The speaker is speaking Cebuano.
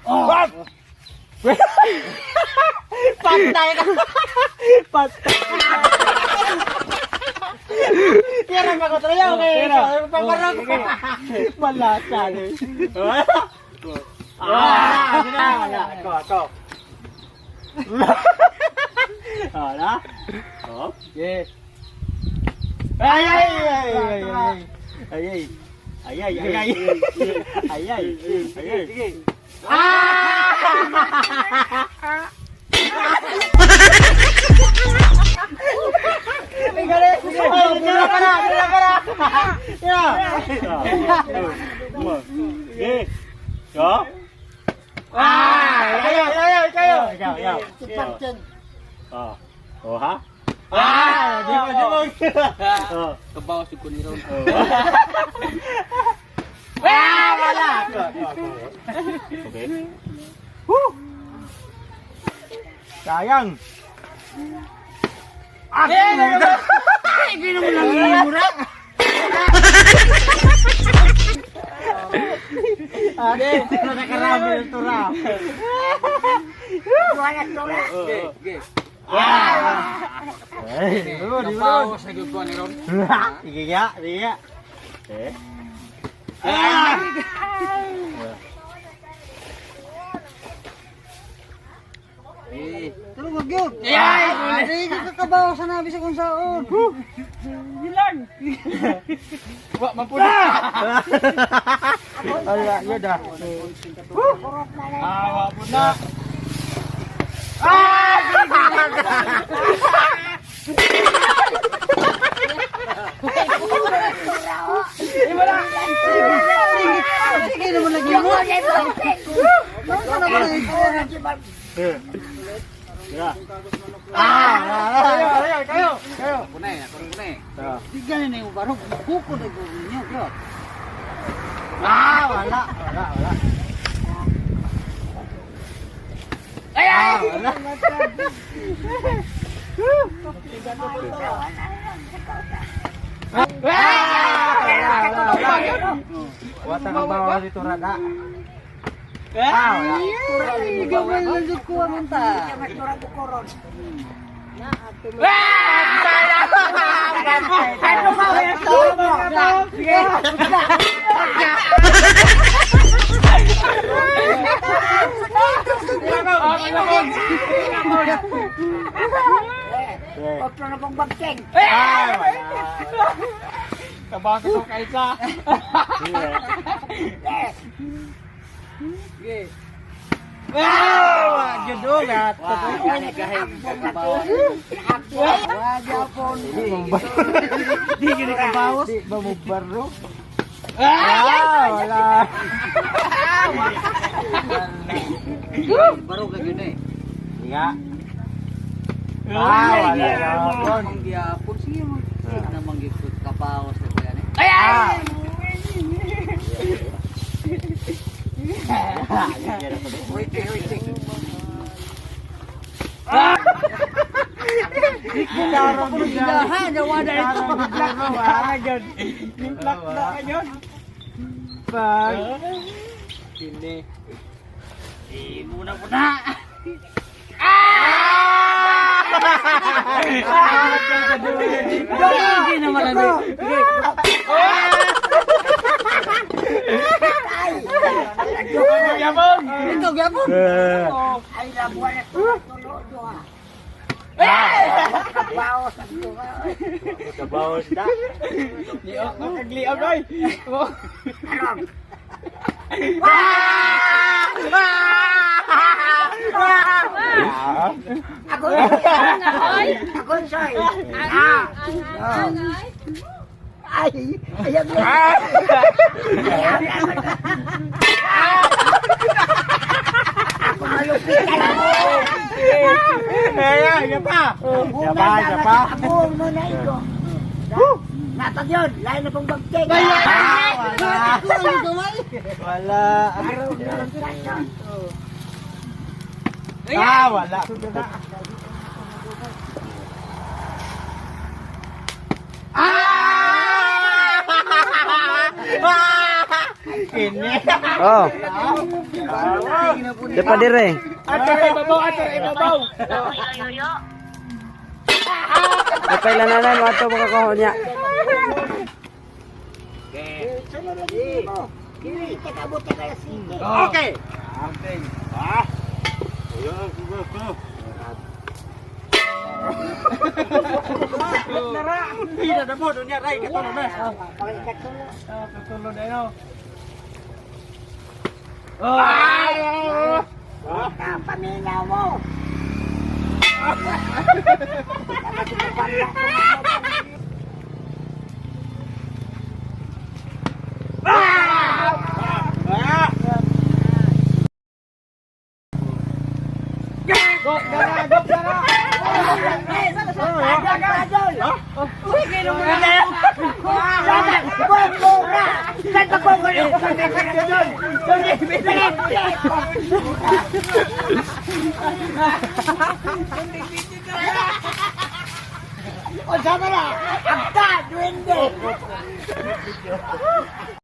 Oh. Patay ka. Patay. Tira pa ko tayo kay paparang. Malasa. Ah, wala, wala. Ako, ako. Wala. Oh, yeah. Ay, ay, ay, ay, ay. Ay, ay. Ay, ay, ay, ay. Ay, ay, ay, ay. Sige. Ah! Ay, galing. Ay, tira pa na, tira pa na. Tira. Okay. Go. Ah! Kayo, kayo, kayo. Ikaw, ikaw. Oh. Oh, ha? Ah! Di mo, di mo. Oh. Kabaw si Kuniron. Ah! Wala! Go, go, go. Okay. Woo! Sayang. Ah! Hindi naman lang mura. Ate, nakarami ng tura. Okay, okay. Ah! Ay, di Kabaw sa Kuniron. Sige ya, sige ya. Eh. Ah! Eh, Pero wag yun. Ay! Ay, kakabaw sa nabi sa kung saan. wa man po na. Wala, yun ah. Ah, wa po na. Ah! Sige naman lagi mo. Ano naman lagi mo? Ya. Ah! Kayo, kayo, kayo. Kayo. Kunay, ako kunay. Ah, Bigyan na yung barong. Kuko na yung ninyo. Bro. Ah, wala, wala, wala. Ay, ah, wala. Ah, wala, wala, wala. Wata ka ba wala dito rada? Ah, wala. Ay, gamay lang dyan kuha man ta. Ano ba? Sige. Otro na pong bagteng. Ah, wala. Kabaw sa kaisa. Sige. Ah, judul at. Wah, gahe kabaw. Wajah pon. Di gini kabawas. Di ba mo baro? Ah, wala. Baro ka gyud eh. Nga. Ah, wala. Ang gyapon sige mo. Sige naman gyud kabaw sa kuya ni. Ah. Dahan, jawa na ito. Pag Kini. Eh, muna po na. Hindi naman ano. Yabon. Ito, gyapon. Ay, labuan na tulo doha. Kabaw sa tuwa. Kabawas da. Liok, makagliog oy. Ako, ako, sorry. Ah. Ay, ayaw niya. Ayaw niya. Ako malupitan ako. Ayan, yan pa. Yan pa, yan pa. Ako mo na ito. Natag yun, lain na pong bagteng. Ah, wala. Ito, ang gamay. Wala. Araw na lang sa Ah, wala. Ah! Kini. Oh. Di pa dire. Ato ra ibabaw, ato ra ibabaw. Di pa ilananan mo ato makakuha niya. Sunod lagi mo. Dili ka kabot ka alas 5. Okay. Ah. Pila na mo, dunya ray katulo na. Pagkatulo. Katulo na yun. Ah! Ang paminaw mo. O sama na, agta, duwende.